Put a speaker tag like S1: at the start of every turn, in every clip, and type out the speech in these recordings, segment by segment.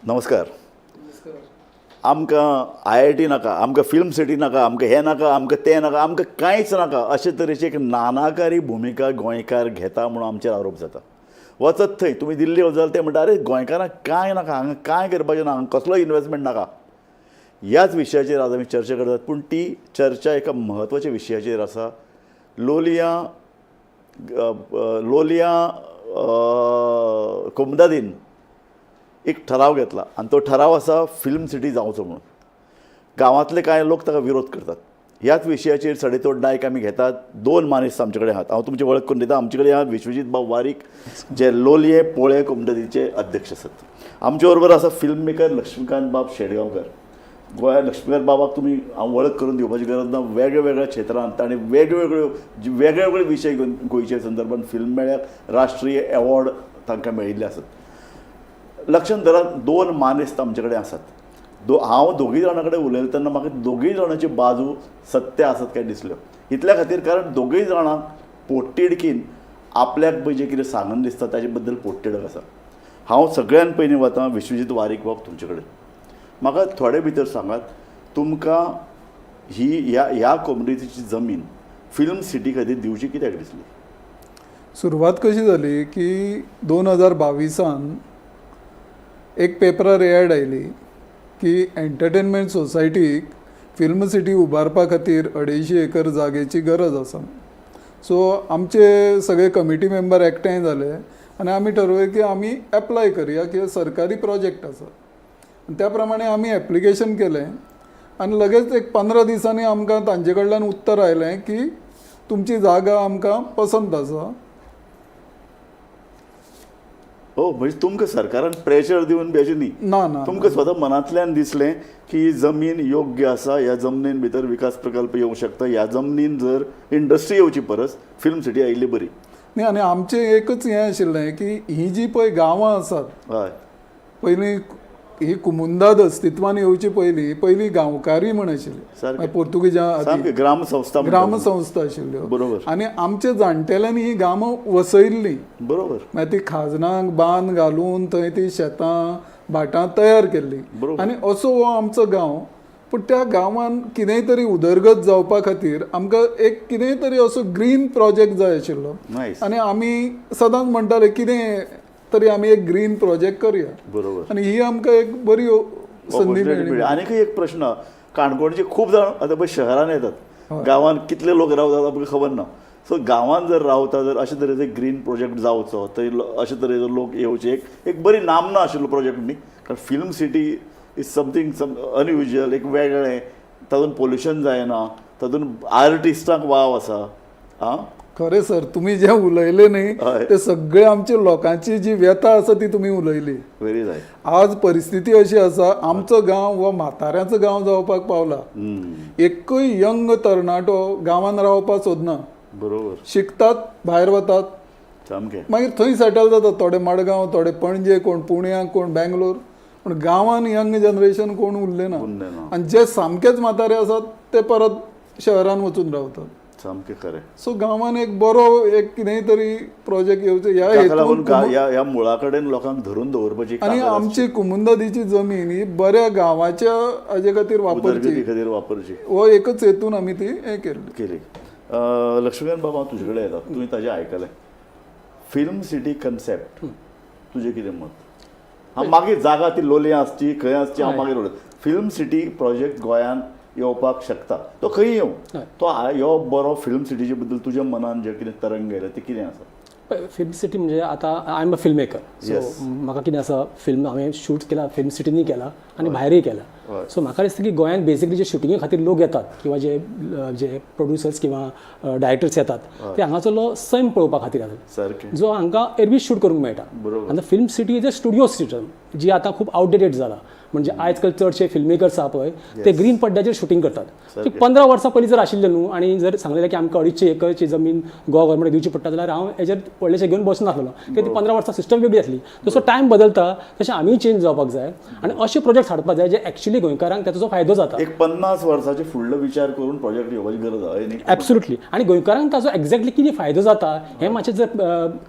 S1: नमस्कार. आमकां आयआयटी नाका, आमकां फिल्म सिटी नाका, आमकां हें नाका, आमकां तें नाका, आमकां कांयच नाका अशे तरेची एक नानाकारी भुमिका गोंयकार घेता म्हणून आमचेर आरोप जाता. वचत थंय तुमी दिल्ली वचत ते म्हणटा, अरे गोंयकारांक कांय नाका, हांगा कांय करपाचें ना, हांगा कसलोय इन्वेस्टमेंट नाका. ह्याच विशयाचेर आज आमी चर्चा करतात, पूण ती चर्चा एका म्हत्वाच्या विशयाचेर आसा. लोलयां लोलयां कोमुनिदादीन एक ठराव घेतला आनी तो ठराव आसा फिल्म सिटी जावचो म्हणून. गांवांतले कांय लोक ताका विरोध करतात. ह्याच विशयाचेर सडेतोड नायक आमी घेतात. दोन मानेस्त आमचे कडेन आहात. हांव तुमची वळख करून दिता. आमचे कडेन आहात विश्वजीत बाब वारीक, जे लोलये पोळे कोमुनिदादीचे अध्यक्ष आसात. आमचे बरोबर आसा फिल्म मेकर लक्ष्मीकांत बाब शेटगांवकर. गोंयांत लक्ष्मीकांत बाबाक तुमी हांव वळख करून दिवपाची गरज ना. वेगळ्या क्षेत्रांत ताणें वेगळे वेगळे विशय घेवन गोंयच्या संदर्भात फिल्म मेळ्याक राष्ट्रीय एवॉर्ड तांकां मेळिल्ले आसात. लक्षांत धरात, दोन मानेस्त आमचे कडेन आसात. हांव दोगूय जाणां कडेन उलयता तेन्ना म्हाका दोगूय जाणांची बाजू सत्य आसत काय दिसल्यो. इतल्या खातीर, कारण दोगूय जाणांक पोटतिडकीन आपल्याक पळय जें कितें सांगन दिसता ताजे बद्दल पोटतिडक आसा. हांव सगळ्यान पयलीं वता विश्वजीत वारीक बाब तुमचे कडेन. म्हाका थोडे भितर सांगात, तुमकां ही ह्या ह्या कोम्युनिटीची जमीन फिल्म सिटी खातीर दिवची कित्याक दिसली?
S2: सुरवात कशी जाली की 2022आन एक पेपरार एड आयली की एंटरटेनमेंट सोसायटीक फिल्म सिटी उबारपा खातीर 250 एकर जागेची गरज आसा. सो आमचे सगळे कमिटी मेंबर एकठांय जाले आनी आमी ठरयलें की आमी एप्लाय करया की सरकारी प्रोजेक्ट आसा. आनी त्या प्रमाणे आमी एप्लिकेशन केलें आनी लगेच एक 15 दिसांनी आमकां तांचे कडल्यान उत्तर आयलें की तुमची जागा आमकां पसंत आसा.
S1: हो, म्हणजे तुमकां सरकारान प्रेशर दिवन बी अशें न्ही?
S2: ना ना.
S1: तुमकां स्वता मनांतल्यान दिसलें की ही जमीन योग्य आसा, ह्या जमनीन भितर विकास प्रकल्प येवंक शकता, ह्या जमनीन जर इंडस्ट्री येवची परस फिल्म सिटी आयिल्ली बरी.
S2: न्ही, आनी आमचें एकच हें आशिल्लें की ही जी पळय गांवां आसात, पयलीं ही कुमुंदाद अस्तित्वान येवची पयलीं पयलीं गांवकारी म्हण आशिल्ली. मागीर पोर्तुगीजां आदी
S1: सामकें, ग्रामसंस्था म्हणटा.
S2: ग्रामसंस्था आशिल्ल्यो. आनी आमच्या जाणटेल्यांनी ही गांवां वसयल्लीं. मागीर ती खाजनाक बांद घालून थंय ती शेतां भाटां तयार केल्लीं. आनी असो हो आमचो गांव. पूण त्या गांवान कितेंय तरी उदरगत जावपा खातीर आमकां एक कितेंय तरी असो ग्रीन प्रोजेक्ट जाय आशिल्लो. आनी आमी सदांच म्हणटाले, कितें तरी आमी एक ग्रीन प्रोजेक्ट करया. आनी ही आमकां एक बरी संदी
S1: Opportunity
S2: मेळ्ळी.
S1: मेळ्ळी. आनीकय एक प्रश्न. काणकोणचे खूब जाण आतां पळय शहरान येतात. गांवांत कितले लोक रावतात आमकां खबर ना. सो गांवांत जर रावता, जर अशे तरेचे ग्रीन प्रोजेक्ट जावचो, थंय अशे तरेचो लोक येवचे, एक एक बरी नामना आशिल्लो प्रोजेक्ट न्ही? कारण film city is something some unusual, एक वेगळें. तातूंत पोल्युशन जायना, तातूंत आर्टिस्टांक वाव आसा. आं.
S2: खरें सर, तुमी जें उलयले न्ही, ते सगळे आमच्या लोकांची जी व्यथा आसा ती तुमी उलयली.
S1: व्हेरी जाय.
S2: आज परिस्थिती अशी आसा, आमचो गांव हो म्हाताऱ्यांचो गांव जावपाक पावला. एकूय यंग तरणाटो गांवांत रावपाक सोदना. शिकतात, भायर वतात. मागीर थंय सेटल जातात. थोडे मडगांव, थोडे पणजे, कोण पुण्याक, कोण बेंगलोर. पूण गांवांत यंग जनरेशन कोण उरले ना.
S1: उरले ना.
S2: आनी जे सामकेच म्हातारे आसात ते परत शहरान वचून रावतात.
S1: सामकें खरें.
S2: सो गांवांत एक बरो एक कितेंय तरी प्रोजेक्ट येवचो ह्या
S1: ताका लागून
S2: हेतून
S1: ह्या ह्या मुळा कडेन लोकांक धरून दवरपाची
S2: आनी
S1: ताकद
S2: आमची कुमुंदादीची जमीन ही बऱ्या गांवाच्या हाजे खातीर वापरची.
S1: उदरगती खातीर वापरची.
S2: हो एकच हेतून आमी ती हें केल्ली.
S1: केली. लक्ष्मीकांत बाबा, हांव तुजे कडेन येता. तुवें ताजें आयकलें, फिल्म सिटी कन्सेप्ट, तुजें कितें मत? हांव मागीर जागा ती लोलयां आसची, खंय आसची, हांव मागीर उलयता. फिल्म सिटी प्रोजेक्ट गोंयांत येवपाक शकता, तो खंय येवं, तो यो बरो. फिल्म सिटीचे बद्दल तुज्या मनान जें कितें तरंग येयलें तें कितें आसा?
S3: फिल्म सिटी म्हणजे आतां I am a film maker, so म्हाका कितें आसा, फिल्म हांवें शूट केला, फिल्म सिटींनी केला आनी भायरय केला. सो म्हाका दिसता की गोंयांत बेसिकली जे शुटिंगे खातीर लोक येतात किंवा जे जे प्रोड्युसर्स किंवा डायरेक्टर्स येतात, ते हांगासरलो सैम पळोवपा खातीर येतात, जो हांकां एरवी शूट करूंक मेळटा. आनी film city is a studio system जी आतां खूब आवटडेटेड जाला. म्हणजे आयज काल चडशे फिल्म मेकर्स आहा पळय, ते ग्रीन पड्ड्याचेर शुटींग करतात. 15 वर्सां पयलीं जर आशिल्लें न्हू आनी जर सांगलेलें की आमकां 250 एकरची जमीन गोवा गव्हर्मेंट दिवची पडटा, जाल्यार हांव हेजेर व्हडलेशें घेवन बसनासलेलो, कित्याक ती 15 वर्सां सिस्टम वेगळी आसली. जसो टायम बदलता तशें आमीय चेंज जावपाक जाय आनी अशे प्रोजेक्ट्स हाडपाक जाय जे एक्चुली गोंयकारांक ताचो फायदो जाता.
S1: एक 50 वर्साचे फुडलो विचार करून प्रोजेक्ट घेवपाची गरज आहा, हय न्ही?
S3: ॲब्सोल्युटली. आणि गोंयकारांक ताचो एक्झॅक्टली कितें फायदो जाता हें मातशें जर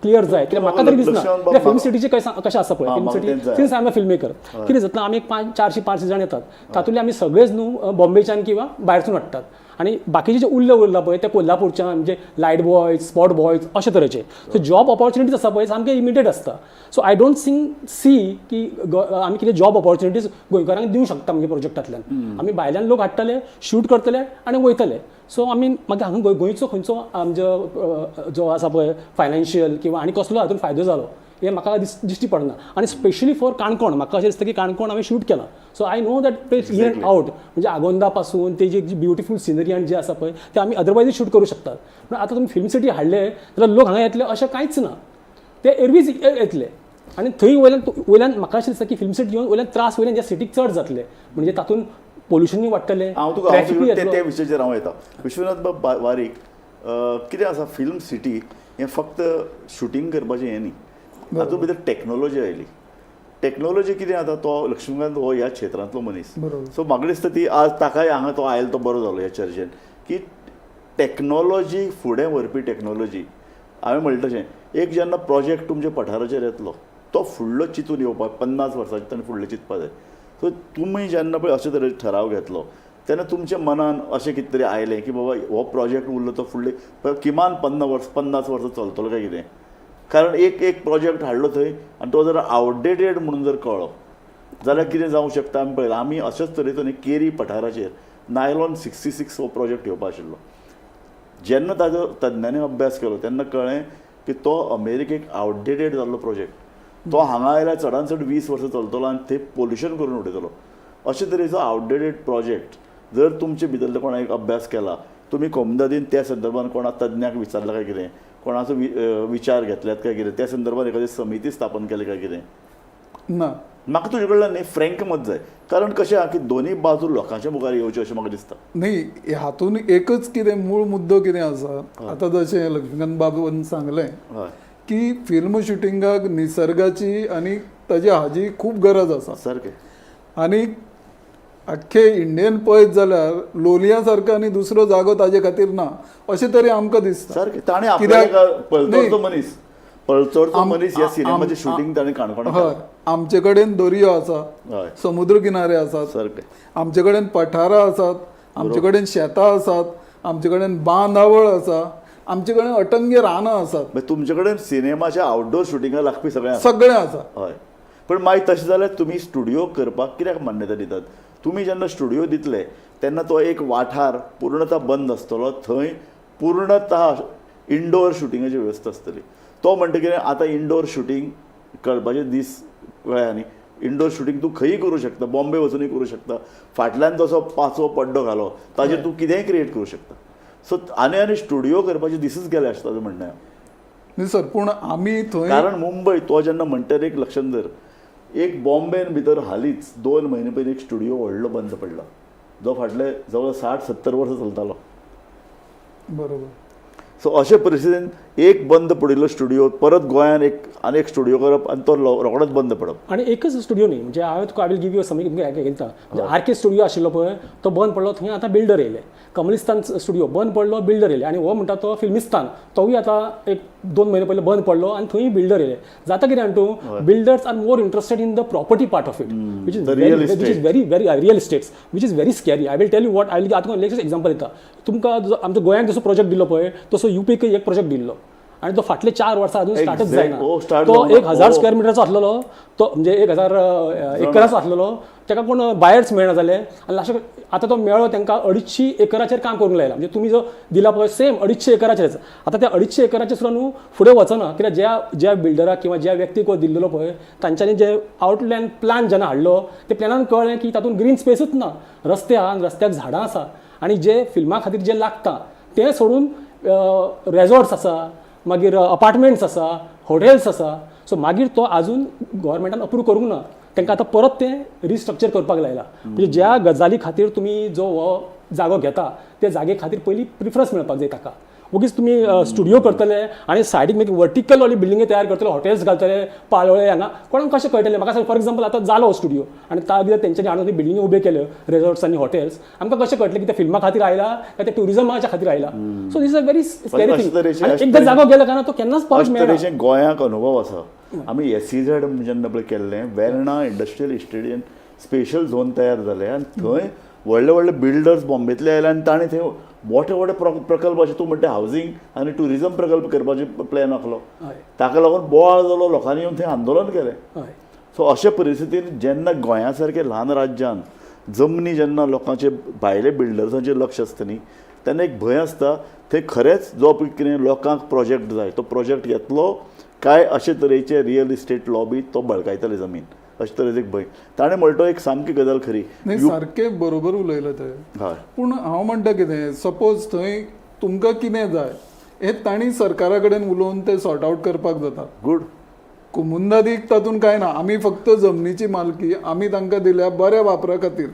S3: क्लियर जाय, कित्याक म्हाका तरी दिसना.
S1: लक्ष्मण बाब,
S3: कित्याक फिल्म सिटीचें कशें आसा पळय, फिल्म
S1: म्हाका
S3: सिटी,
S1: तेंच जाय.
S3: Since I am a film maker, कितें जाता, आमी एक पांच 400 500 जाण येतात, तातूंतले आमी सगळेच न्हू बॉम्बेच्यान किंवा भायरसून हाडटात आनी बाकीचे जे उरले उरला पळय ते कोल्हापूरच्यान, म्हणजे लायट बॉयज, स्पॉट बॉयज अशे तरेचे. सो जॉब ऑपॉर्च्युनिटीज आसा पळय, सामके लिमिटेड आसता. So I don't sing C की आमी कितें जॉब ऑपॉर्च्युनिटीज गोंयकारांक दिवंक शकता. म्हणजे प्रोजेक्टांतल्यान आमी भायल्यान लोक हाडटले, शूट करतले आनी वयतले. सो आमी मागीर हांगा गोंयचो खंयचो आमचो जो आसा पळय फायनान्शियल किंवा आनी कसलो हातून फायदो जालो हें म्हाका दिश्टी पडना. आनी स्पेशली फॉर काणकोण, म्हाका अशें दिसता की काणकोण हांवें शूट केलां, so I know that place in and out. म्हणजे आगोंदा पासून ते जी ब्युटिफूल सिनरी आनी जे आसा पळय ते आमी अदरवायजूय शूट करूं शकतात. पूण आतां तुमी फिल्म सिटी हाडले जाल्यार लोक हांगा येतले अशें कांयच ना. ते एरवीच येतले आनी थंय वयल्यान वयल्यान म्हाका अशें दिसता की फिल्म सिटी येवन वयल्यान त्रास वयल्यान ह्या सिटीक चड जातले, म्हणजे तातूंत पोल्युशनूय वाडटलें,
S1: हांव तुका
S3: ट्रॅफिकूय येतलो.
S1: त्या विशयाचेर हांव येता. विश्वनाथ बाब वारीक, कितें आसा, फिल्म सिटी हें फक्त शुटींग करपाचें हें न्ही, हातूंत भितर टॅक्नोलॉजी आयली. टॅक्नोलॉजी कितें आतां तो लक्ष्मीकांत हो ह्या क्षेत्रांतलो मनीस. सो म्हाका दिसता ती आज ताकाय हांगा तो आयलो तो बरो जालो ह्या चर्चेन की टॅक्नोलॉजी फुडें व्हरपी टॅक्नोलॉजी. हांवें म्हणलें तशें एक जेन्ना प्रोजेक्ट तुमच्या पठाराचेर येतलो तो फुडलो चिंतून येवपाक 50 वर्सांचे ताणें फुडलें चिंतपा जाय. सो तुमी जेन्ना पळय अशे तरेन ठराव घेतलो तेन्ना तुमच्या मनान अशें कितें तरी आयलें की बाबा हो प्रोजेक्ट उरलो तो फुडले किमान 15 वर्स 50 वर्सां चलतलो काय कितें? कारण एक एक प्रोजेक्ट हाडलो थंय आनी तो जर आवटडेटेड म्हणून जर कळ्ळो जाल्यार कितें जावंक शकता आमी पळयलां. आमी अशेच तरेचो न्ही केरी पठाराचेर नायलॉन 66 हो प्रोजेक्ट येवपा आशिल्लो. जेन्ना ताजो तज्ञांनी अभ्यास केलो तेन्ना कळ्ळें की तो अमेरिकेक आवटडेटेड जाल्लो प्रोजेक्ट, तो हांगा आयल्यार चडान चड 20 वर्सां चलतलो आनी थंय पोल्युशन करून उडयतलो. अशे तरेचो आवटडेटेड प्रोजेक्ट जर तुमचे भितरले कोणा एक अभ्यास केला, तुमी कोमुनिदादीन त्या संदर्भान कोणा तज्ञाक विचारला काय कितें, कोणाचो विचार घेतल्यात काय कितें, त्या संदर्भात एखादी समिती स्थापन केली काय कितें?
S2: ना.
S1: म्हाका तुजे कडल्यान न्ही फ्रेंक मत जाय, कारण कशें आहा की दोनूय बाजू लोकांच्या मुखार येवच्यो अशें म्हाका दिसता.
S2: न्ही, हातून एकच कितें मूळ मुद्दो कितें आसा, आतां जशें लक्ष्मीकांत बाबून सांगलें की फिल्म शुटिंगाक निसर्गाची आनी ताजी हाजी खूब गरज आसा. आनी आख्खे इंडियन पळयत जाल्यार लोलया सारको आनी दुसरो जागो ताजे खातीर ना अशें तरी आमकां दिसता.
S1: सारकें, ताणें आपल्या
S2: कित्याक
S1: पलतडचो मनीस, पलतडचो मनीस, ह्या सिनेमाचें शुटींग ताणें काणकोणां
S2: हय, आमचे कडेन दर्यो आसा, समुद्र किनारे आसात, आमचे कडेन पठारां आसात, आमचे कडेन शेतां आसात, आमचे कडेन बांदावळ आसा, आमचे कडेन अटंग्य रानां आसात.
S1: मागीर तुमचे कडेन सिनेमाच्या आउटडोर शुटिंगाक लागपी सगळें आसा.
S2: सगळें आसा.
S1: हय, पण मागीर तशें जाल्यार तुमी स्टुडिओ करपाक कित्याक मान्यता दितात? तुमी जेन्ना स्टुडिओ दितले तेन्ना तो एक वाठार पूर्णतः बंद आसतलो, थंय पूर्णतः इंडोर शुटिंगाची वेवस्था आसतली. तो म्हणटा कितें, आतां इंडोर शुटींग करपाचे दीस कळ्ळ्या न्ही? इंडोर शुटींग तूं खंयी करूं शकता, बॉम्बे वचुनूय करूं शकता. फाटल्यान तसो पाचवो पड्डो घालो, ताजेर तूं कितेंय क्रिएट करूं शकता. सो आनी आनी स्टुडिओ करपाचे दिसूच गेले आसता अशें म्हणणें.
S2: न्ही सर, पूण आमी थंय
S1: कारण मुंबय तो जेन्ना म्हणटा एक लक्षांत धर, एक बॉम्बेन भितर हालींच 2 म्हयने पयलीं एक स्टुडिओ व्हडलो बंद पडला जो फाटले जवळ 60-70 वर्सां चलतालो. सो अशे परिस्थितीन एक बंद पडिल्लो स्टुडिओ परत गोंयान एक आनी एक स्टुडिओ करप आनी तो रोखडोच बंद पडप.
S3: आनी एकच स्टुडिओ न्ही, म्हणजे हांवें तुका I will give you समी घेता, म्हणजे आर के स्टुडिओ आशिल्लो पळय तो बंद पडलो, थंय आतां बिल्डर येयले. कमलिस्तान स्टुडिओ बंद पडलो, बिल्डर येयले. आनी हो म्हणटा तो फिल्मिस्तान, तोवूय आतां एक 2 म्हयने पयलीं बंद पडलो आनी थंय बिल्डर येयले. जाता कितें जाणा तूं, builders are more interested in the property part of it, which is
S1: The real
S3: which is
S1: estate.
S3: Very very real estates, which is very scary. I will tell you what, I will आतां latest example दिता तुमकां. आमच्या गोंयांत जसो project दिल्लो पळय तसो युपीक एक प्रोजेक्ट दिल्लो आनी तो फाटले 4 वर्सां अजून स्टार्टच जायना.
S1: Oh, start
S3: तो
S1: जावना.
S3: 1000 स्क्वेअर मिटराचो आसलेलो तो, म्हणजे 1000 एकराचो आसलेलो. ताका कोण बायर्स मेळना जाले आनी लास्टाक आतां तो मेळ्ळो, तांकां 250 एकराचेर काम करूंक लायला. म्हणजे तुमी जो दिला पळय सेम 250 एकराचेरच. आतां त्या 250 एकराचेर सुद्दां न्हू फुडें वचना, कित्याक ज्या ज्या बिल्डराक किंवा ज्या व्यक्तीक हो दिल्लो पळय तांच्यांनी जे आउटलायन प्लान जेन्ना हाडलो ते प्लॅनान कळ्ळें की तातूंत ग्रीन स्पेसूच ना, रस्ते आहा आनी रस्त्याक झाडां आसा आनी जे फिल्मा खातीर जें लागता तें सोडून रेजॉर्ट्स आसा, मागीर अपार्टमेंट्स आसा, हॉटेल्स आसा. सो मागीर तो आजून गोवोरमेंटान अप्रूव करूंक ना. तांकां आतां परत तें रिस्ट्रक्चर करपाक लायला. म्हणजे ज्या गजाली खातीर तुमी जो हो जागो घेता त्या जागे खातीर पयलीं प्रिफरन्स मेळपाक जाय ताका. वगीच तुमी स्टुडिओ करतले आनी सायडीक मागीर वर्टिकल वाली बिल्डिंगे तयार करतले, हॉटेल्स घालतले पाळोळे हांगा, कोणाक कशें कळटलें? म्हाका सांग, फॉर एग्जाम्पल आतां जालो स्टुडिओ आनी ता तेंच्यांनी हाडून बिल्डिंगे उब्यो केल्यो, रिजॉर्ट्स आनी हॉटेल्स, आमकां कशें कळटलें की ते फिल्मा खातीर आयला काय ते ट्युरिजमाच्या खातीर आयला? So this a very scary
S1: अशे
S3: थिंग.
S1: तरेचे- अशे
S3: एकदां जागो गेलो काय ना तो केन्नाच परत
S1: अशे
S3: मेळना.
S1: तरेचे गोंयाक अनुभव आसा. आमी एसईझेड जेन्ना पळय केल्लें, वेर्णा इंडस्ट्रियल इस्टेटीन स्पेशल झोन तयार जालें आनी थंय व्हडले व्हडले बिल्डर्स बॉम्बेतले आयले आनी ताणें थंय मोठे मोठे प्रकल्प, अशें तूं म्हणटा, हावजींग आनी ट्युरिजम प्रकल्प करपाचे प्लॅन आसलो. ताका लागून बोवाळ जालो, लोकांनी येवन थंय आंदोलन केलें. सो अशे परिस्थितीन जेन्ना गोंया सारके ल्हान राज्यान जमनी जेन्ना लोकांचे भायले बिल्डर्सांचेर लक्ष आसता न्ही, तेन्ना एक भंय आसता थंय खरेंच जो पळय कितें लोकांक प्रोजेक्ट जाय तो प्रोजेक्ट येतलो काय अशे तरेचे रियल इस्टेट लॉबी तो बळकायतले जमीन, अशे तरेचो एक भंय. ताणें म्हणटा तो एक सामकी गजाल खरी.
S2: नाही, सारकें बरोबर उलयलें ते.
S1: हय.
S2: पूण हांव म्हणटा कितें, सपोज थंय तुमकां कितें जाय हें तांणी सरकारा कडेन उलोवन तें सॉर्ट आवट करपाक जाता.
S1: गूड.
S2: कोमुंदादीक तातूंत कांय ना. आमी फक्त जमनीची मालकी आमी तांकां दिल्या बऱ्या वापरा खातीर.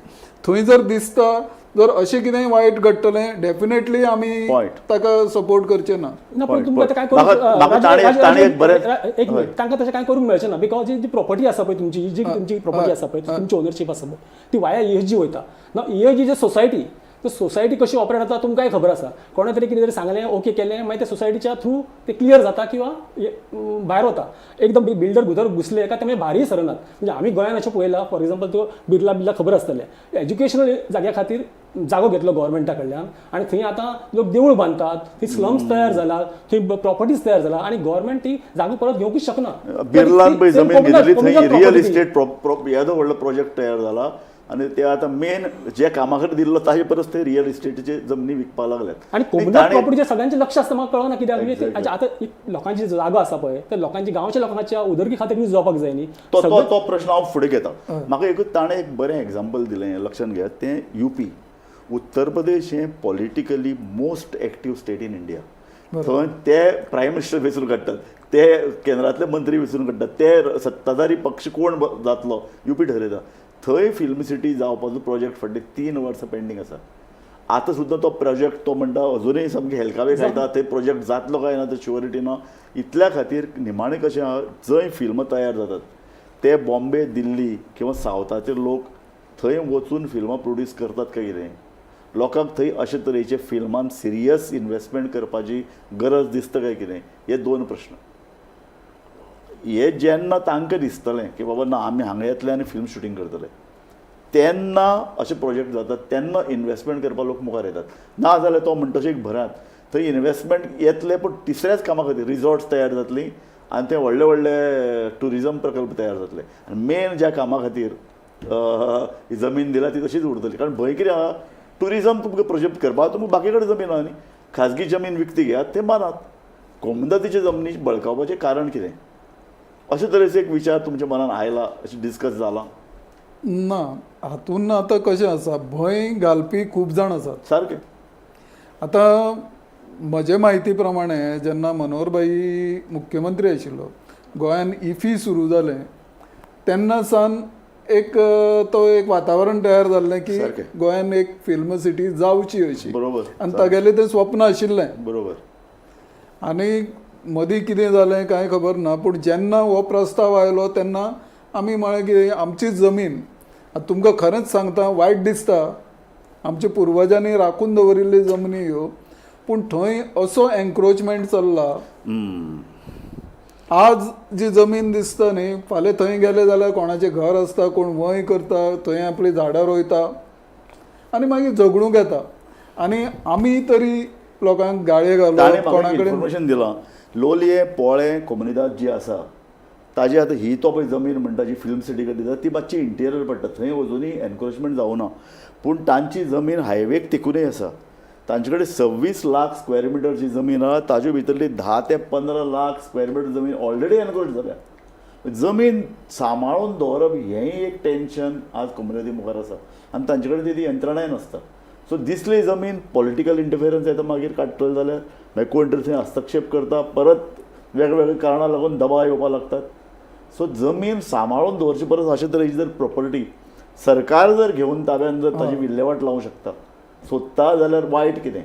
S2: थंय जर दिसता जर अशें कितेंय वायट घडटलें, डेफिनेटली आमी
S1: Point.
S2: ताका सपोर्ट करचे ना.
S3: ना, पण
S1: Point,
S3: तुमकां आतां काय
S1: point.
S3: करूंक
S1: म्हाका ताणें एक बरें-
S3: एक मिनिट, तांकां तशें कांय करूंक मेळचें ना, because जी प्रॉपर्टी आसा पळय तुमची, जी तुमची प्रॉपर्टी आसा पळय, तुमची ओनरशीप आसा पळय, ती वाया ESG वयता ना. ESG जे सोसायटी, तर सोसायटी कशी ऑपरेट जाता तुमकांय खबर आसा. कोणा तरी कितें तरी सांगलें, ओके केलें, मागीर त्या सोसायटीच्या थ्रू ते क्लियर जाता किंवा भायर वता. एकदम बिल्डर भितर घुसले काय ते मागीर भायरय सरनात. म्हणजे आमी गोंयान अशें पळयलां, फॉर एग्जाम्पल त्यो बिर्ला बिर्ला खबर आसतलें, एज्युकेशनल जाग्या खातीर जागो घेतलो गव्हर्मेंटा कडल्यान आनी थंय आतां लोक देवूळ बांदतात, थंय स्लम्स तयार जाला, थंय प्रॉपर्टीज तयार जाला आनी गव्हर्मेंट ती जागो परत घेवंकूच शकना.
S1: बिर्लान पळय जमीन घेतली थंय रियल
S3: property.
S1: Estate येदो व्हडलो प्रोजेक्ट तयार जाला आनी ते आतां मेन जे कामा खातीर दिल्लो ताजे परस ते रियल इस्टेटीचे जमनी विकपाक लागल्यात.
S3: आनी कोमुनिदाद प्रॉपर्टीचें सगळ्यांचें लक्ष आसता, म्हाका कळना कित्याक. म्हणजे आतां एक लोकांची जागो आसा पळय, तर लोकांची गांवच्या लोकांच्या उदरगती खातीर यूज जावपाक जाय न्ही.
S1: तो तो तो प्रश्न हांव फुडें घेता. म्हाका एकूच ताणें एक बरें एग्जाम्पल दिलें, लक्षांत घेयात, तें युपी. उत्तर प्रदेश हें politically most active state in India. थंय ते प्रायम मिनिस्टर वेंचून काडटात, ते केंद्रांतले मंत्री वेंचून काडटात, ते सत्ताधारी पक्ष कोण जातलो युपी ठरयता. थंय फिल्म सिटी जावपाचो प्रोजेक्ट फाटलीं 3 वर्सां पेंडींग आसा. आतां सुद्दां तो प्रोजेक्ट तो म्हणटा अजुनूय सामके हेलकावे खायता, ते प्रोजेक्ट जातलो काय ना ते शुअरिटी ना. इतल्या खातीर निमाणें कशें आहा, जंय फिल्मां तयार जातात ते बॉम्बे, दिल्ली किंवा सावथाचे लोक थंय वचून फिल्मां प्रोड्यूस करतात काय कितें, लोकांक थंय अशे तरेचे फिल्मान सिरियस इन्वेस्टमेंट करपाची गरज दिसता काय कितें, हे 2 प्रश्न. हे जेन्ना तांकां दिसतलें की बाबा ना आमी हांगा येतले आनी फिल्म शुटींग करतले, तेन्ना अशे प्रोजेक्ट जातात, तेन्ना इन्वेस्टमेंट करपाक लोक मुखार येतात. ना जाल्यार तो म्हणटा तशें एक भरात थंय इन्वेस्टमेंट येतले पूण तिसऱ्याच कामा खातीर रिजॉर्ट्स तयार जातलीं आनी ते व्हडले व्हडले ट्युरिजम प्रकल्प तयार जातले आनी मेन ज्या कामा खातीर ही जमीन दिला ती तशीच उरतली. कारण भंय कितें आहा, ट्युरिजम तुमकां प्रोजेक्ट करपाक तुमकां बाकी कडेन जमीन आहा न्ही, खाजगी जमीन विकती घेयात ते मानात. कोमुनिदादीचे जमनी बळकावपाचें कारण कितें, अशे तरेचो एक विचार तुमच्या मनान आयला, अशें डिस्कस जाला?
S2: ना, हातून आतां कशें आसा, भंय घालपी खूब जाण आसात.
S1: सारकें.
S2: आतां म्हजे म्हायती प्रमाणे जेन्ना मनोहरभाई मुख्यमंत्री आशिल्लो, गोंयान इफी सुरू जालें तेन्ना सावन एक तो एक वातावरण तयार जाल्लें की
S1: सारकें.
S2: गोंयान एक फिल्म सिटी जावची अशी.
S1: बरोबर.
S2: आनी तागेलें तें स्वप्न आशिल्लें.
S1: बरोबर.
S2: आनी मदीं कितें जालें कांय खबर ना, पूण जेन्ना हो प्रस्ताव आयलो तेन्ना आमी म्हळें की आमची जमीन, आतां तुमकां खरेंच सांगता वायट दिसता, आमच्या पुर्वजांनी राखून दवरिल्ली जमनी ह्यो, पूण थंय असो एन्क्रोचमेंट चल्ला. आज जी जमीन दिसता न्ही, फाल्यां थंय गेले जाल्यार कोणाचें घर आसता, कोण वंय करता, थंय आपलीं झाडां रोयता आनी मागीर झगडूंक येता. आनी आमी तरी लोकांक गाळये
S1: ताणें
S2: घालप
S1: म्हाका
S2: कोणा कडेन
S1: इन्फॉर्मेशन दिलां, लोलये पोळे कोमुनिदाद जी आसा ताजी आतां ही तो पळय जमीन म्हणटा जी फिल्म सिटी कडेन दिता ती मातशी इंटिरियर पडटा, थंय अजुनूय एनक्रोचमेंट जावना, पूण तांची जमीन हायवेक तेकूनय आसा. तांचे कडेन 26 लाख स्क्वेअर मिटर जी जमीन आहा ताजे भितरली 10 ते 15 लाख स्क्वेअर मिटर जमीन ऑलरेडी एनक्रोच जाल्या. जमीन सांबाळून दवरप हेंय एक टेंशन आज कोमुनिदादी मुखार आसा आनी तांचे कडेन ती यंत्रणाय नासता. सो दिसली जमीन पॉलिटिकल इंटरफिरन्स येता, मागीर काडटले जाल्यार मागीर कोण तरी थंय हस्तक्षेप करता, परत वेगवेगळ्या कारणां लागून दबाव येवपाक लागतात. सो जमीन सांबाळून दवरचे परस अशे तरेची जर प्रॉपर्टी सरकार जर घेवन ताब्यान जर ताजी विल्हेवाट लावूं शकता सोदता जाल्यार वायट कितें?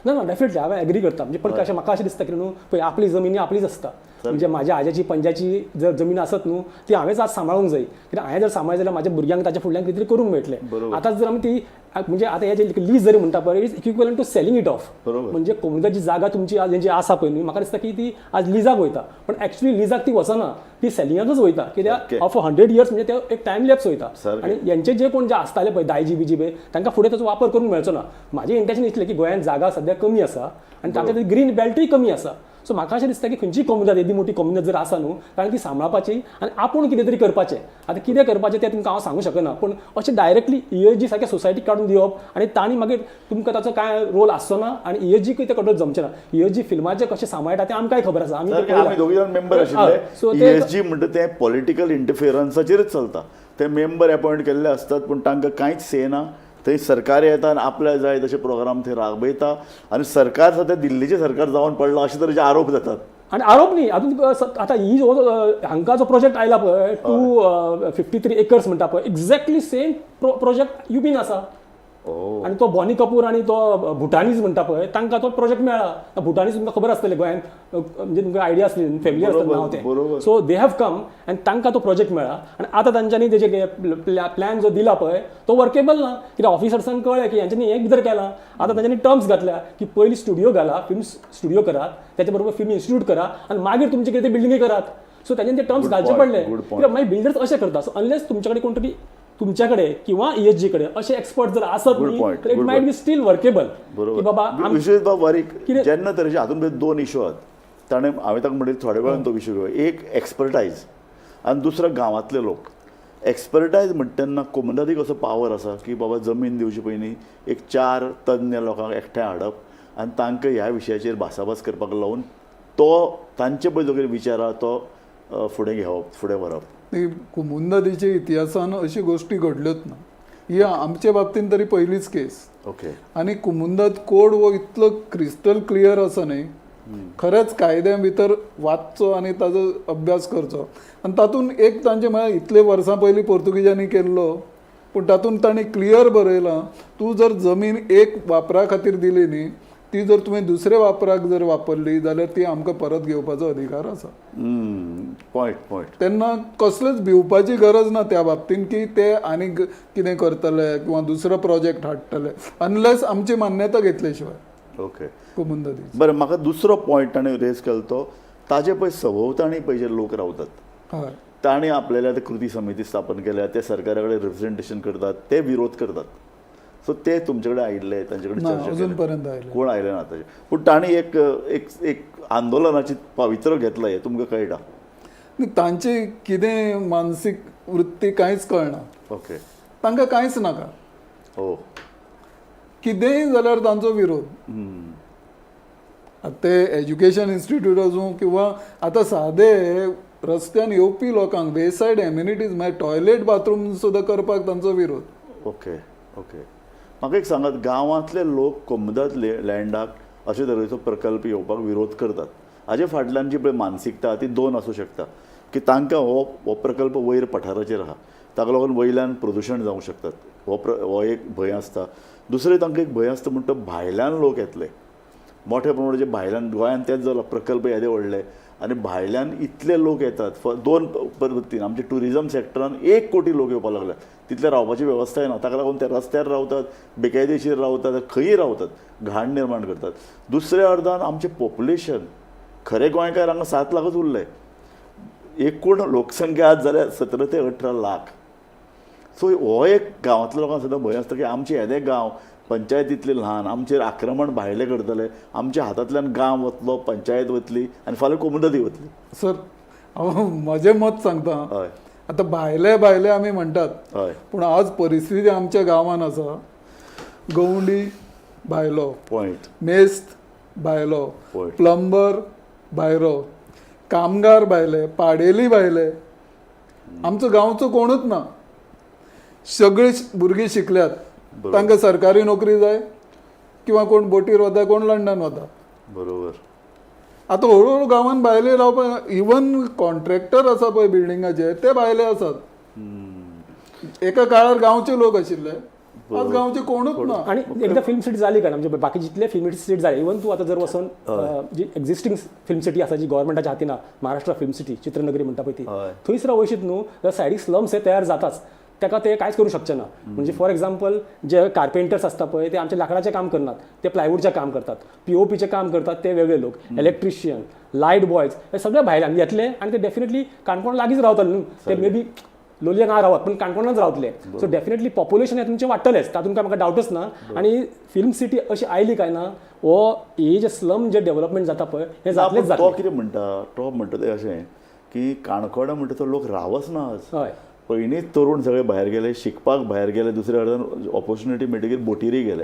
S3: ना ना, डेफिनेटली हांवें एग्री करता. म्हणजे पण कशें म्हाका अशें दिसता की न्हू पळय आपली जमीन ही आपलीच आसता. म्हणजे माझ्या आज्याची पंजाची जर जमीन आसत न्हू ती हांवेंच आज सांबाळूंक जाय, कित्याक हांवें जर सांबाळ्ळी जाल्यार माझ्या भुरग्यांक ताच्या फुडल्यान कितें तरी करूंक मेळटलें. आतां जर आमी ती म्हणजे आतां हे जे लीज जरी म्हणटा पळय, it's equivalent to selling it off. म्हणजे कोमुनिदादची जागा तुमची आज जी आसा पळय न्हू, म्हाका दिसता की ती आज लिजाक वयता, पण एक्चुअली लिजाक ती वचना, ती सेलिंगाकच वयता. कित्याक ऑफ 100 इयर्स म्हणजे ते एक टायम लॅप्स वयता. आनी यांचे जे कोण जे आसताले पळय दायजी बिजी पळय तांकां फुडें ताचो वापर करूंक मेळचो ना. म्हाजें इंटेन्शन इतलें की गोंयांत जागा सद्या कमी आसा आनी तांच्या ग्रीन बेल्टूय कमी आसा. सो म्हाका अशें दिसता की खंयची कोमुनिदाद येदी मोठी कोमुनिदाद जर आसा न्हू, कारण ती सांबाळपाची आनी आपूण कितें तरी करपाचें. आतां कितें करपाचें तें तुमकां हांव सांगूंक शकना, पूण अशें डायरेक्टली ESG सारक्या सोसायटीक काडून दिवप आनी तांणी मागीर तुमकां ताचो कांय रोल आसचो ना आनी ESG ते कंट्रोल जमचें ना. ESG फिल्माचें कशें सांबाळटा तें आमकांय खबर आसा.
S1: आमी दोगी जाण मेंबर आशिल्ले. ESG म्हणटा तें पॉलिटिकल इंटरफियरन्साचेरच चलता. ते मेंबर अपॉयंट केल्ले आसतात पूण तांकां कांयच से ना. थंय सरकार येता आनी आपल्याक जाय तशे प्रोग्राम थंय राबयता आनी सरकार सद्या दिल्लीचें सरकार जावन पडलां अशे तरेचे आरोप जातात.
S3: आनी आरोप न्ही, आजून आतां ही जो हांकां जो प्रोजेक्ट आयला पळय 253 एकर्स म्हणटा पळय, एक्झॅक्टली सेम प्रोजेक्ट युपीन आसा. आनी तो बॉनी कपूर आनी तो भुटानीज म्हणटा पळय तांकां तो प्रोजेक्ट मेळ्ळा. भुटानीज तुमकां खबर आसतलें गोंयांत, म्हणजे तुमकां आयडिया आसली, फॅमिली आसतलें नांव तें. So they have come आनी तांकां तो प्रोजेक्ट मेळ्ळा आनी आतां तांच्यांनी तेजे प्लॅन जो दिला पळय तो वर्केबल ना, कित्याक ऑफिसर्सांक कळ्ळें की हेंच्यांनी हें कितें केलां. आतां तांच्यांनी टर्म्स घातल्या की पयलीं स्टुडियो घाला, फिल्म स्टुडियो करात, त्याच्या बरोबर फिल्म इन्स्टिट्यूट करा आनी मागीर तुमचे कितें बिल्डिंगी करात. सो तांच्यांनी ते टर्म्स घालचे पडले, कित्याक मागीर बिल्डर्स अशें करता. सो अनलेस तुमचे कडेन कोण तरी तुमच्या कडेन किंवा ESG कडेन अशे एक्सपर्ट जर आसत न्ही तर it might be still workable.
S1: बरोबर बाबा विश्वजीत बाब वारीक जेन्ना तरेचे हातूंत भितर दोन इशू आहात, ताणें हांवें ताका म्हणलें थोड्या वेळान तो विशय घेवया. एक एक्सपर्टायज आनी दुसरो गांवांतले लोक. एक्सपर्टायज म्हणटा तेन्ना कोमुनिदादीक असो पावर आसा की बाबा जमीन दिवचे पयलीं एक 4 तज्ञ लोकांक एकठांय हाडप आनी तांकां ह्या विशयाचेर भासाभास करपाक लावन तो तांचे पळय जो कितें विचार आहा तो फुडें घेवप, फुडें व्हरप.
S2: कोमुनिदादीच्या इतिहासान अशी गोष्टी घडल्योच ना, ही आमचे बाबतीन तरी पयलीच केस.
S1: ओके.
S2: आनी कोमुनिदाद कोड हो इतलो क्रिस्टल क्लियर आसा न्ही, खरेंच कायद्या भितर वाचचो आनी ताजो अभ्यास करचो. आनी तातूंत एक तांचे म्हळ्यार इतले वर्सां पयलीं पोर्तुगीजांनी केल्लो, पूण तातूंत तांणी क्लियर बरयलां, तूं जर जमीन एक वापरा खातीर दिली न्ही, ती जर तुवें दुसरे वापराक जर वापरली जाल्यार ती आमकां परत घेवपाचो अधिकार आसा.
S1: Point point.
S2: तेन्ना कसलेच भिवपाची गरज ना त्या बाबतीन की ते आनीक कितें करतले किंवा दुसरो प्रोजेक्ट हाडटले, अनलेस आमची मान्यता घेतले शिवाय.
S1: ओके.
S2: कोमुनिदादी.
S1: बरें, म्हाका दुसरो पॉयंट ताणें रेज केलो तो ताजे पळय सभोवताणी पळय जे लोक रावतात
S2: हय,
S1: ताणें आपल्याला ते कृती समिती स्थापन केल्या, ते सरकारा कडेन रिप्रेझेंटेशन करतात, ते विरोध करतात. सो ते तुमचे कडेन आयिल्ले, तांचे कडेन चर्चा
S2: अजून पर्यंत आयले
S1: कोण आयले ना ताचे, पूण ताणें एक एक एक आंदोलनाची पावित्र्य घेतलं हें तुमकां कळटा.
S2: तांची कितें मानसीक वृत्ती कांयच कळना.
S1: ओके.
S2: तांकां कांयच नाका,
S1: हो,
S2: कितेंय जाल्यार तांचो विरोध. ते एज्युकेशन इन्स्टिट्यूट आसूं किंवा आतां सादे रस्त्यान येवपी लोकांक बेसायड एम्युनिटीज म्हळ्यार टॉयलेट बाथरूम सुद्दां करपाक तांचो विरोध.
S1: Okay okay. म्हाका एक सांगात, गांवांतले लोक कोमुनिदाद लँडाक अशे तरेचो प्रकल्प येवपाक विरोध करतात, हाजे फाटल्यान जी पळय मानसिकता ती दोन आसूं शकता, की तांकां हो प्रकल्प वयर पठाराचेर आहा, ताका लागून वयल्यान प्रदुशण जावंक शकतात, हो एक भंय आसता. दुसरें तांकां एक भंय आसता म्हणटा भायल्यान लोक येतले मोठ्या प्रमाणात, जे भायल्यान गोंयांत तेच जाला प्रकल्प येदे व्हडले आनी भायल्यान इतले लोक येतात. दोन पद्दतीन आमच्या ट्युरिजम सेक्टरान 1 कोटी लोक येवपाक लागल्यात, तितले रावपाची वेवस्थाय ना, ताका लागून ते रस्त्यार रावतात, बेकायदेशीर रावतात, खंयी रावतात, घाण निर्माण करतात. दुसऱ्या अर्दान आमचें पॉप्युलेशन खरे गोंयकार हांगा 7 लाखच उरले, एकूण लोकसंख्या आज जाल्यार 17 ते 18 लाख. सो हो एक गांवांतल्या लोकांक सदां भंय आसता की आमचे येदे गांव पंचायतींतले ल्हान, आमचेर आक्रमण भायले करतले, आमच्या हातांतल्यान गांव वतलो, पंचायत वतली आनी फाल्यां कोमुनिदादी वतली.
S2: सर, हांव म्हजें मत सांगता.
S1: हय.
S2: आतां भायले भायले आमी म्हणटात,
S1: हय,
S2: पूण आज परिस्थिती आमच्या गांवांत आसा, गवंडी भायलो,
S1: पॉयंट,
S2: मेस्त भायलो, प्लंबर भायलो, कामगार भायले, पाडेली भायले, आमचो गांवचो कोणूच ना. सगळीं भुरगीं शिकल्यात, तांकां सरकारी नोकरी जाय किंवा कोण बोटीर वता, कोण लंडन वता.
S1: बरोबर.
S2: आतां हळू हळू गांवांत भायले रावपाक, इवन कॉन्ट्रॅक्टर आसा पळय बिल्डिंगाचे ते भायले आसात. एका काळार गांवचे लोक आशिल्ले, आज गांवचे कोणूच ना.
S3: आणि एकदा फिल्म सिटी जाली काय, म्हणजे बाकी जितले फिल्म सिटी जाले, इवन तूं आतां जर वचोन जी एक्झिस्टींग फिल्म सिटी आसा जी गव्हर्मेंटाच्या हातीन आहा, महाराष्ट्र फिल्म सिटी चित्रनगरी म्हणटा पळय ती, थंयसर वयशीत न्हू जाल्यार सायडीक स्लम्स हे तयार जाताच, ताका ते कांयच करूं शकचे ना. म्हणजे फॉर एक्झाम्पल जे कार्पेंटर्स आसता पळय ते आमचे लांकडाचें काम करनात, ते प्लायवूडचें काम करतात, पीओपीचें काम करतात ते वेगळे लोक, इलेक्ट्रिशियन, लायट बॉयज हे सगळे भायल्यान येतले आनी ते डेफिनेटली काणकोण लागींच रावतले न्हू, ते मे बी लोलयें ना रावत पण काणकोणांत रावतले. सो डेफिनेटली पॉप्युलेशन हें तुमचें वाडटलेंच, तातूंत काय म्हाका डावटच ना. आनी फिल्म सिटी अशी आयली काय ना, हो हे जे स्लम जे डेव्हलपमेंट जाता पळय हें जातलेंच
S1: तो
S3: जातलें.
S1: कितें म्हणटा, तो म्हणटा तें अशें की काणकोणा म्हणटा तो लोक रावच ना आज. पयलींच तरुण सगळे भायर गेले, शिकपाक भायर गेले, दुसऱ्या कडेन ऑपॉर्च्युनिटी मेळटकीर बोटीरय गेले.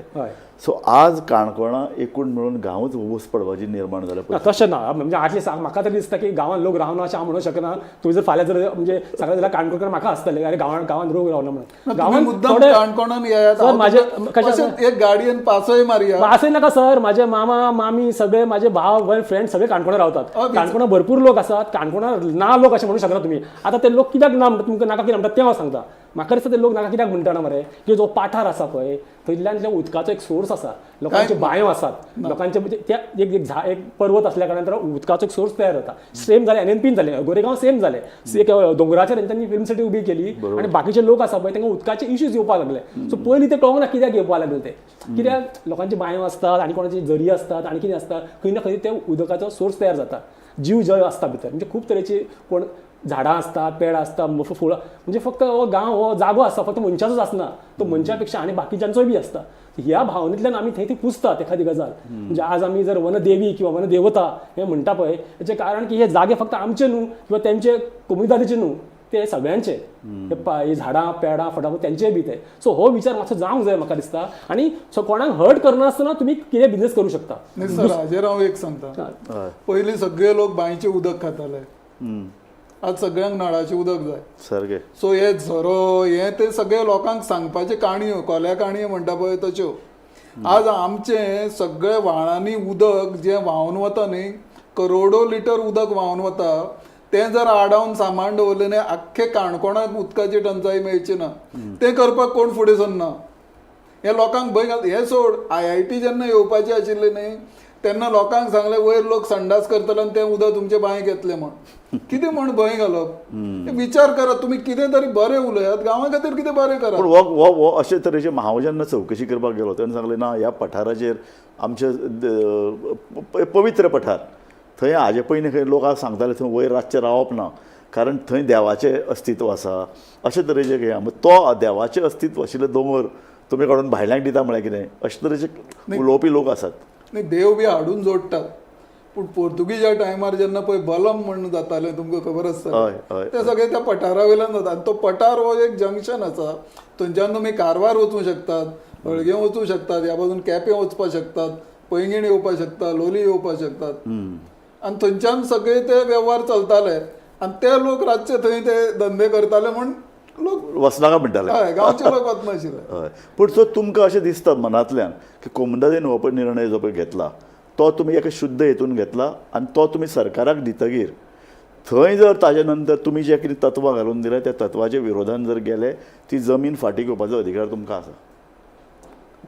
S1: सो आज काणकोणा एकूण मेळून गांवच ऊस पडपाची निर्माण जाल्या.
S3: ना तशें ना, म्हणजे आटली सांग म्हाका तरी दिसता की गांवांत लोक रावना अशें हांव म्हणूंक शकना. तूं जर फाल्यां जर म्हणजे सांगलें जाल्यार काणकोणकर म्हाका आसतलें अरे गांवांत गांवांत लोक रावना म्हणून.
S2: गांवांत मुद्दाम काणकोणान येयात,
S3: सर, माझे- कशें
S2: अशें एक गाडयेन पासय मारया.
S3: असं नाका सर, माझे मामा मामी सगळे माझे भाव बहीण फ्रेंड सगळे काणकोणा रावतात. काणकोणा भरपूर लोक आसात, काणकोणा ना लोक अशें म्हणूंक शकना तुमी. आतां ते लोक कित्याक ना म्हणटा, तुमकां नाका कित्याक म्हणटा तें हांव सांगता. म्हाका दिसता ते लोक नाका कित्याक म्हणटा ना मरे, की जो पाठार आसा पळय थंयल्यान जे उदकाचो एक सोर्स आसा, लोकांच्यो बांयो आसात, लोकांचे म्हणजे त्या एक एक झा एक पर्वत असल्या कारणान तर उदकाचो एक सोर्स तयार जाता. सेम जालें एनएनपीन जालें, गोरेगांव सेम जालें, एक दोंगराचेर तेंच्यांनी फिल्म सिटी उबी केली आनी बाकीचे लोक आसा पळय तांकां उदकाचे इश्यूज येवपाक लागले. सो पयलीं ते कळोंक ना कित्याक येवपाक लागले ते, कित्याक लोकांची बांयो आसतात आनी कोणाची झरी आसतात आनी कितें आसता, खंय ना खंय ते उदकाचो सोर्स तयार जाता, जीव जळ आसता भितर. म्हणजे खूब तरेची कोण झाडां आसतात, पेडां आसता, फुलां, म्हणजे फक्त हो गांव हो जागो आसता फक्त मनशाचोच आसना, तो मनशा पेक्षा आनी बाकीच्यांचोय बी आसता. ह्या भावनेंतल्यान आमी थंय ती पुजतात एखादी गजाल. म्हणजे आज आमी जर वनदेवी किंवा वनदेवता हें म्हणटा पळय, हेचें कारण की हे जागे फक्त आमचे न्हू किंवा तेंचे कोमुनिदादीचे न्हू, ते सगळ्यांचे, हे झाडां पेडां फटां तेंचेय बी ते. सो हो विचार मातसो जावंक जाय म्हाका दिसता. आनी सो कोणाक हर्ट करनासतना तुमी कितें बिजनेस करूं शकता.
S2: न्ही सर, हाजेर हांव एक सांगता, पयलीं सगळे लोक बांयचें उदक खाताले, आज सगळ्यांक नळाचें उदक जाय.
S1: सारकें.
S2: सो हे झरो हे ते सगळे लोकांक सांगपाचे काणयो, कोल्या काणयो म्हणटा पळय तश्यो. आज आमचे सगळे व्हाळांनी उदक जें व्हांवन वता न्ही, करोडो लिटर उदक व्हांवन वता, तें जर आडावन सामान दवरलें न्ही, आख्खे काणकोणाक उदकाची टंचाई मेळची ना. तें करपाक कोण फुडें सरना, हे लोकांक भंय घाल. हें सोड, IIT जेन्ना येवपाची आशिल्ली न्ही तेन्ना लोकांक सांगलें वयर लोक संडास करतले आनी तें उदक तुमचे बांयक येतलें म्हण. कितें म्हण भंय घालप, विचार करात तुमी, कितें तरी बरें उलयात, गांवा खातीर कितें बरें करात.
S1: पूण हो हो हो अशे तरेचे हांव जेन्ना चवकशी करपाक गेलो तेन्ना सांगलें ना, ह्या पठाराचेर आमचे पवित्र पठार, थंय हाजे पयलीं खंय लोक सांगताले थंय वयर रातचें रावप ना, कारण थंय देवाचें अस्तित्व आसा, अशे तरेचें हें. तो देवाचें अस्तित्व आशिल्ले दोंगर तुमी काडून भायल्यांक दिता म्हळ्यार कितें, अशे तरेचे उलोवपी लोक आसात.
S2: न्ही, देव बी हाडून जोडटात, पूण पोर्तुगीजा टायमार जेन्ना पळय बलम म्हण जातालें, तुमकां खबर आसतलें, ते सगळे त्या पठारा वयल्यान जाता. आनी तो पठार हो एक जंक्शन आसा, थंयच्यान तुमी कारवार वचूं शकतात, हळगें वचूं शकतात, ह्या बाजून केपें वचपाक शकतात, पैंगीण येवपाक शकता, लोली येवपाक शकतात. आनी थंयच्यान सगळे ते वेव्हार चलताले आनी ते लोक रातचे थंय ते धंदे करताले म्हण लोक
S1: वचनाका म्हणटाले,
S2: हय, गांवचे लोक वचनाशिल्ले.
S1: हय. पूण सो तुमकां अशें दिसता मनांतल्यान की कोमुनिदादीन हो पळय निर्णय जो पळय घेतला तो तुमी एका शुद्ध हेतून घेतला आनी तो तुमी सरकाराक दितगीर थंय जर ताजे नंतर तुमी जे कितें तत्वां घालून दिले त्या तत्वाच्या विरोधान जर गेले, ती जमीन फाटीं घेवपाचो अधिकार तुमकां आसा.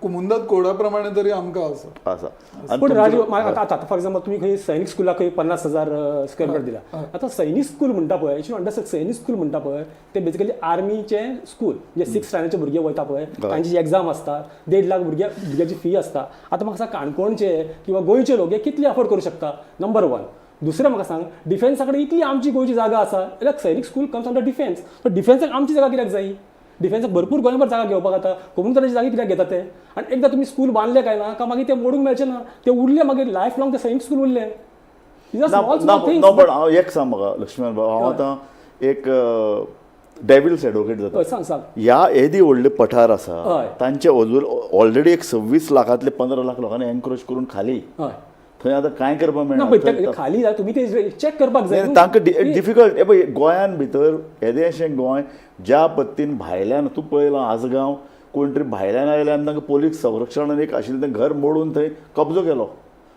S2: कोमुनिदाद कोडा प्रमाणे तरी आमकां आसा.
S1: आसा.
S3: पूण राजू, आतां फॉर एक्झाम्पल तुमी खंय सैनीक स्कुलाक खंय 50,000 स्क्वेअर मिटर दिला. आतां सैनीक स्कूल म्हणटा पळय, you understand, सैनीक स्कूल म्हणटा पळय ते बेसिकली आर्मीचें स्कूल, म्हणजे 6 स्टँडर्डचे भुरगे वयता पळय, तांची एग्जाम आसता, 1.5 लाख भुरग्याची फी आसता. आतां म्हाका सांग, काणकोणचे किंवा गोंयचे लोक हे कितले अफोर्ड करूं शकता, नंबर 1. दुसरें म्हाका सांग, डिफेन्सा कडेन इतली आमची गोंयची जागा आसा, जाल्यार Sainik school comes under defence, so डिफेन्साक आमची जागा कित्याक जाय? डिफेन्साक भरपूर गोंयभर जागा घेवपाक जाता, कोमुनिदादीची जागा कित्याक घेता ते? आनी एकदां तुमी स्कूल बांदलें काय ना, काय मागीर ते मोडूंक मेळचें ना, ते उरले मागीर लायफ लॉंग ते सैनीक स्कूल उरलें.
S1: ना, पण हांव एक सांग म्हाका लक्ष्मण भाऊ, हांव आतां एक डेविल्स एडवोकेट जाता.
S3: सांग सांग.
S1: ह्या येदी व्हडले पठार आसा तांचे अजून ऑलरेडी एक 26 लाखांतले 15 लाख लोकांनी एनक्रोच करून खाली, थंय आतां कांय करपाक मेळना.
S3: खाली जाल्यार तुमी ते चॅक करपाक जाय,
S1: तांकां डिफिकल्ट. हे पळय गोंयान भितर येदें अशें गोंय ज्या पद्दतीन भायल्यान तूं पळयलां, आजगांव कोण तरी भायल्यान आयले आनी तांकां पोलीस संरक्षणान एक आशिल्लें तें घर मोडून थंय कब्जो केलो.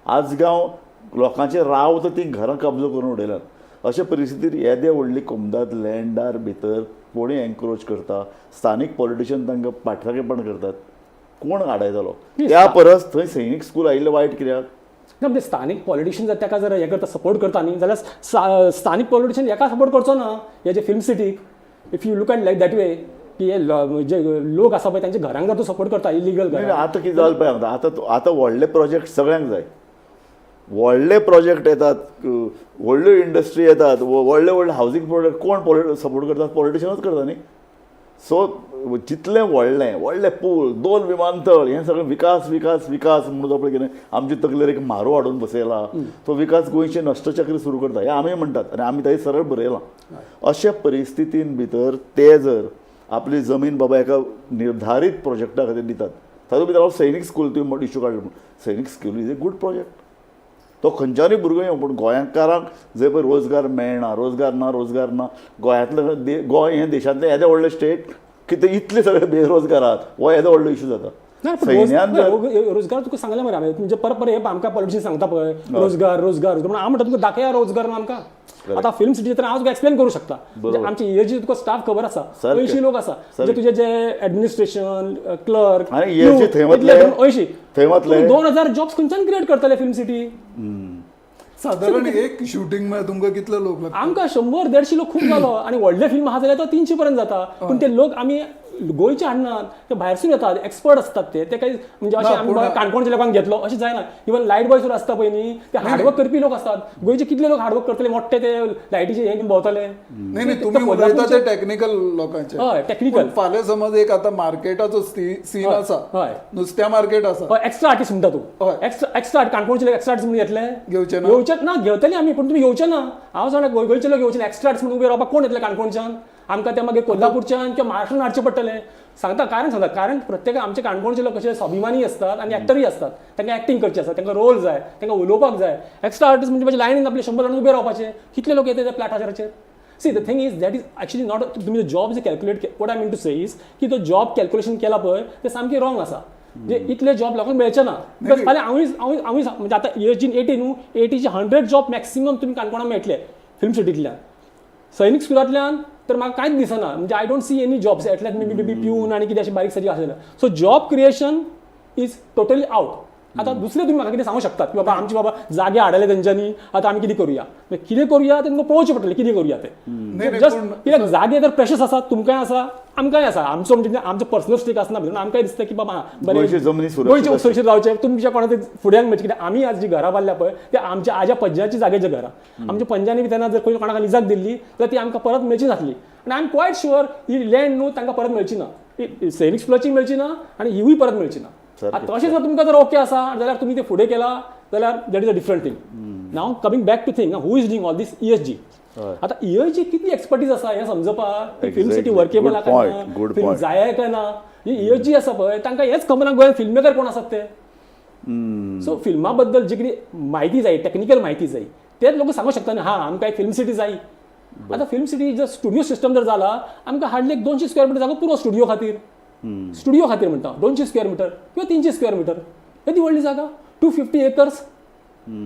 S1: आजगांव लोकांचे राव तर तीं घरां कब्जो करून उडयल्यात. अशे परिस्थितीर येदे व्हडली कोमदाद लँडार भितर कोणी एन्क्रोच करता, स्थानीक पॉलिटिशियन तांकां पाठराखेपण करतात, कोण आडायतलो? त्या परस थंय सैनीक स्कूल आयिल्लें वायट कित्याक?
S3: ना, म्हणजे स्थानीक पॉलिटिशियन जर ताका जर हें करता, सपोर्ट करता न्ही, जाल्यार स्थानीक पॉलिटिशियन हेका सपोर्ट करचो ना, हे जे film सिटीक. If you look at like that way की हे जे लोक आसा पळय तांच्या घरांक जर तूं सपोर्ट करता इलिगल
S1: नाही,
S3: घरां.
S1: आतां कितें जालें पळय, आतां आतां व्हडले प्रोजेक्ट सगळ्यांक जाय. व्हडले प्रोजेक्ट येतात, व्हडल्यो इंडस्ट्री येतात, व्हडले व्हडले हावजींग प्रोजेक्ट कोण सपोर्ट करतात? पॉलिटिशियनूच करता न्ही. सो जितलें व्हडलें व्हडले पूल, 2 विमानतळ, हें सगळें विकास विकास विकास म्हणून पळय कितें आमचे तकलेर एक म्हारो हाडून बसयला. तो विकास गोंयचें नश्टचक्र सुरू करता हें आमी म्हणटात आनी आमी ताजेर सरळ बरयलां. अशा परिस्थितीन भितर ते जर आपली जमीन बाबा एका निर्धारीत प्रोजेक्टा खातीर दितात, तातूंत भितर हांव सैनीक स्कूल तुवें इशू काडलो म्हूण, Sainik school is a good project. तो खंयच्यानूय भुरगो येवं, पूण गोंयकारांक जंय पळय रोजगार मेळना, रोजगार ना, रोजगार ना, गोंयांतले गोंय हें देशांतलें येदें व्हडलें स्टेट, कितें इतले सगळे बेरोजगार आहात, हो येदो व्हडलो इशू जाता.
S3: ना, पण
S1: सैन्यान जर
S3: रोजगार तुका सांगलें मरे हांवें, म्हणजे परत परत हे आमकां पॉलिटिशियन सांगता पळय रोजगार रोजगार रोजगार, म्हणून हांव म्हणटा तुका दाखया रोजगार ना आमकां. आतां फिल्म सिटीचे तर हांव तुका एक्सप्लेन करूं शकता, म्हणजे आमची इएजी तुका स्टाफ खबर आसा, 80 लोक आसा, म्हणजे तुजे जे एडमिनिस्ट्रेशन क्लर्क
S1: आनी ESG थंय वतले?
S3: 80
S1: थंय वतले?
S3: 2000 जॉब्स खंयच्यान क्रिएट करतले फिल्म सिटी?
S2: साधारण एक शूटिंग म्हळ्यार तुमकां कितले लोक लागता?
S3: आमकां 100-150 लोक खूब जालो, आनी व्हडले फिल्म आहा जाल्यार तो 300 पर्यंत जाता. पूण ते लोक आमी गोंयचे हाडनात, ते भायरसून येतात, एक्सपर्ट असतात ते. ते काही म्हणजे अशें
S2: ना,
S3: आमी
S2: पूण-
S3: काणकोणच्या लोकांक घेतलो अशें जायना. इवन लायट बॉय सुद्दां आसता पळय न्ही, ते हार्डवर्क करपी लोक असतात. गोंयचे कितले लोक हार्डवर्क करतले, मोठे ते लायटीचे हे घेवन भोंवतले.
S2: नाही नाही, तुम्ही उलयता ते टॅक्निकल लोकांचे.
S3: हय, टॅक्निकल.
S2: पूण फाल्यां समज एक आतां मार्केटाचो सीन आसा, नुस्त्या मार्केट आसा,
S3: एक्स्ट्रा आर्टिस्ट म्हणटा तूं. एक्स्ट्रा काणकोणचे लोक एक्स्ट्रा आर्टिस्ट म्हणून घेतले?
S2: घेवचे ना?
S3: घेवचे ना, घेवतले आमी, पूण तुमी घेवचे ना. हांव जाणा गोंयचे लोक घेवचे ना. एक्स्ट्रा आर्टिस्ट म्हणून उबे रावपाक कोण येतले काणकोणच्यान? आमकां ते मागीर कोल्हापूरच्यान किंवा महाराष्ट्रान हाडचे पडटले. सांगता कारण, सांगता कारण, प्रत्येक आमचे काणकोणचे लोक कशे स्वाभिमानी असतात आनी एक्टरूय असतात. तांकां एक्टींग करची आसता, तांकां रोल जाय, तांकां उलोवपाक जाय. एक्स्ट्रा आर्टिस्ट म्हणजे म्हाजे लायनीन आपले 100 जाण उबे रावपाचे, कितले लोक येते त्या प्लॅटाचेर? See, the thing is that is actually not, तुमी job J calculate, what I mean to say is की तो जॉब कॅल्क्युलेशन केला पळय ते सामकें रॉंग आसा. म्हणजे इतले जॉब लोकांक मेळचे ना, because फाल्यां हांवूय हांवूय हांवूय म्हणजे आतां इयर्जीन 80 न्हू, 80चे 100 जॉब मॅक्सिमम तुमी काणकोणा मेळटले फिल्म सिटींतल्यान. सैनीक स्कुलांतल्यान तर म्हाका कांयच दिसना, म्हणजे I don't see any jobs, at least maybe be peon आनी कितें अशें बारीक सारीक आसलें. So job creation is totally out. आतां दुसरें तुमी म्हाका कितें सांगूंक शकतात की बाबा आमची बाबा जागे हाडले तेंच्यांनी, आतां आमी कितें करुया? कितें करुया तें तुमकां पळोवचें पडटलें, कितें करुया तें.
S2: नाही,
S3: जस्ट
S2: पूण-
S3: कित्याक जागे तर प्रेशस आसा, तुमकांय आसा, आमकांय आसा. आमचो म्हणजे आमचो पर्सनल स्टेक आसना भितर, आमकांय दिसता की बाबा हां, बरें,
S1: गोंयची जमनी सुरक्षीत
S3: गोंयची
S1: आसची.
S3: सुरक्षीत रावचें, तुमच्या कोणाक फुड्यांक म्हणजे कित्याक आमी आज जी घरां बांदल्या पळय ते आमच्या आज्या पणज्याची जागेच्या घरां. आमच्या पंजानी बी तेन्ना जर खंय कोणाक लिजाक दिल्ली जाल्यार ती आमकां परत मेळची नासली. आनी I am quite sure he land न्हू तांकां परत मेळची ना, ही सैनीक स्कुलाची मेळची ना आनी हिवूय परत मेळची ना.
S1: सारकें.
S3: आतां तशें जर तुमकां जर ओके आसा जाल्यार तुमी ते फुडें केला जाल्यार that is a different thing. Now coming back to thing, who is doing all this? ESG. आतां ईएसजी कितली एक्सपर्टीज आसा हें समजपाक फिल्म सिटी वर्केबल
S1: Good
S3: आहा काय
S1: point,
S3: ना,
S1: good
S3: film
S1: point.
S3: जाय काय ना. ही ईएसजी आसा पळय तांकां हेंच खबर ना गोंयांत फिल्म मेकर कोण आसात ते. सो फिल्मा बद्दल जी कितें म्हायती जाय, टॅक्निकल म्हायती जाय, तेच लोक सांगूंक शकता न्ही. हां, आमकां एक फिल्म सिटी जाय. आतां फिल्म सिटी जर स्टुडियो सिस्टम जर जाला, आमकां हार्डली एक 200 स्क्वेअर मिटर जागो पुरो स्टुडियो खातीर. स्टुडियो खातीर म्हणटा 200 स्क्वेअर मिटर किंवा 300 स्क्वेअर मिटर, येदी व्हडली जागा, 250 एकर्स.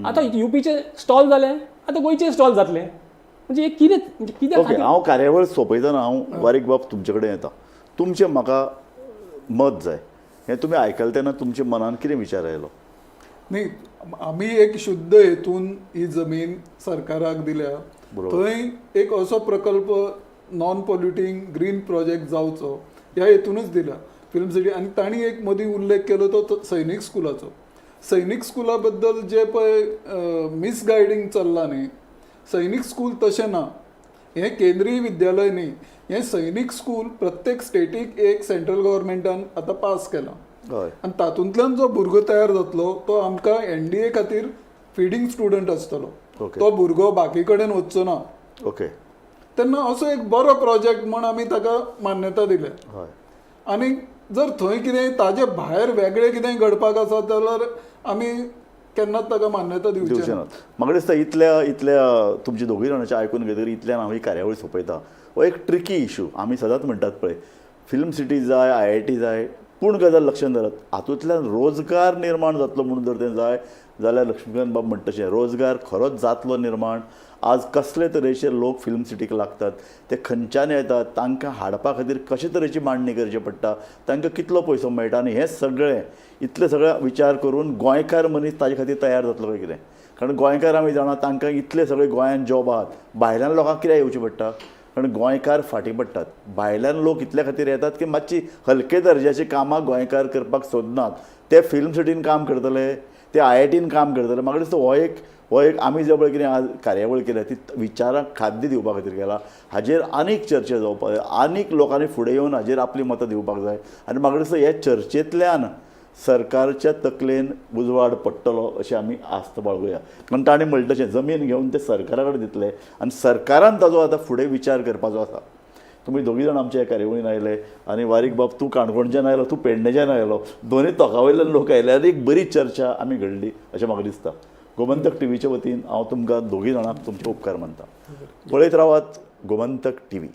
S3: आतां युपीचे स्टॉल जाले, आतां गोंयचे स्टॉल जातले. म्हणजे हे कितें, म्हणजे कित्या
S1: ओके
S3: खातीर?
S1: हांव कार्यावळ सोंपयतना हांव वारीक बाब तुमचे कडेन येता. तुमचें म्हाका मत जाय, हें तुमी आयकलें तेन्ना तुमच्या मनान कितें विचार आयलो?
S2: न्ही, आमी एक शुद्ध हेतून ही जमीन सरकाराक दिल्या. थंय एक असो प्रकल्प नॉन पॉल्युटींग ग्रीन प्रोजेक्ट जावचो ह्या हेतूनच दिल्या फिल्म सिटी. आनी तांणी एक मदीं उल्लेख केलो तो सैनीक स्कुलाचो. सैनीक स्कुला बद्दल जे पळय मिसगायडींग चल्लां न्ही, सैनीक स्कूल तशें ना, हें केंद्रीय विद्यालय न्ही. हें सैनीक स्कूल प्रत्येक स्टेटीक एक सेंट्रल गव्हर्मेंटान आतां पास केलां. आनी तातूंतल्यान जो भुरगो तयार जातलो तो आमकां एनडीए खातीर फिडींग स्टुडंट आसतलो. तो भुरगो बाकी कडेन वचचो ना. तेन्ना असो एक बरो प्रोजेक्ट म्हण आमी ताका मान्यता दिल्या. आनी जर थंय कितें ताजे भायर वेगळें कितें घडपाक आसा जाल्यार आमी केन्नाच ताका मान्यता दिवचे
S1: दिवचे
S2: ना.
S1: नात. म्हाका दिसता इतल्या इतल्या तुमची दोगूय जाणांचें आयकून घेतकीर इतल्यान हांव ही कार्यावळ सोंपयता. हो एक ट्रिकी इशू. आमी सदांच म्हणटात पळय, फिल्म सिटी जाय, IIT जाय, पूण गजाल लक्षांत धरात, हातूंतल्यान रोजगार निर्माण जातलो म्हणून जर तें जाय जाल्यार लक्ष्मीकांत बाब म्हणटा तशें रोजगार खरोच जातलो निर्माण. आज कसले तरेचे लोक फिल्म सिटीक लागतात, ते खंयच्यान येतात, तांकां हाडपा खातीर कशे तरेची मांडणी करची पडटा, तांकां कितलो पयसो मेळटा, आनी हें सगळें इतले सगळे विचार करून गोंयकार मनीस ताजे खातीर तयार जातलो काय कितें? कारण गोंयकार आमी जाणा तांकां इतले सगळे गोंयांत जॉब आहात, भायल्यान लोकांक कित्याक येवचें पडटा? कारण गोंयकार फाटीं पडटात. भायल्यान लोक इतल्या खातीर येतात की मातशी हलके दर्जाची कामां गोंयकार करपाक सोदनात. ते फिल्म सिटीन काम करतले, ते आयआयटीन काम करतले. म्हाका दिसता हो एक आमी जे पळय कितें आज कार्यावळ केल्या ती विचारांक खाद्य दिवपा खातीर केला. हाजेर आनीक चर्चा जावपाक जाय, आनीक लोकांनी फुडें येवन हाजेर आपलीं मतां दिवपाक जाय आनी म्हाका दिसता हे चर्चेंतल्यान सरकारच्या तकलेन उजवाड पडटलो अशें आमी आस्त बाळगुया. कारण ताणें म्हणलें तशें जमीन घेवन ते सरकारा कडेन दितले आनी सरकारान ताजो आतां फुडें विचार करपाचो आसा. तुमी दोगी जाण आमच्या ह्या कार्यावळीन आयले आनी वारीक बाब तूं काणकोणच्यान आयलो, तूं पेडणेच्यान आयलो, दोनूय तोंका वयल्यान लोक आयले आनी एक बरी चर्चा आमी घडली अशें म्हाका दिसता. गोमंतक टिवीच्या वतीन हांव तुमकां दोगी जाणांक तुमचे उपकार मानता. पळयत रावात गोमंतक टिवी.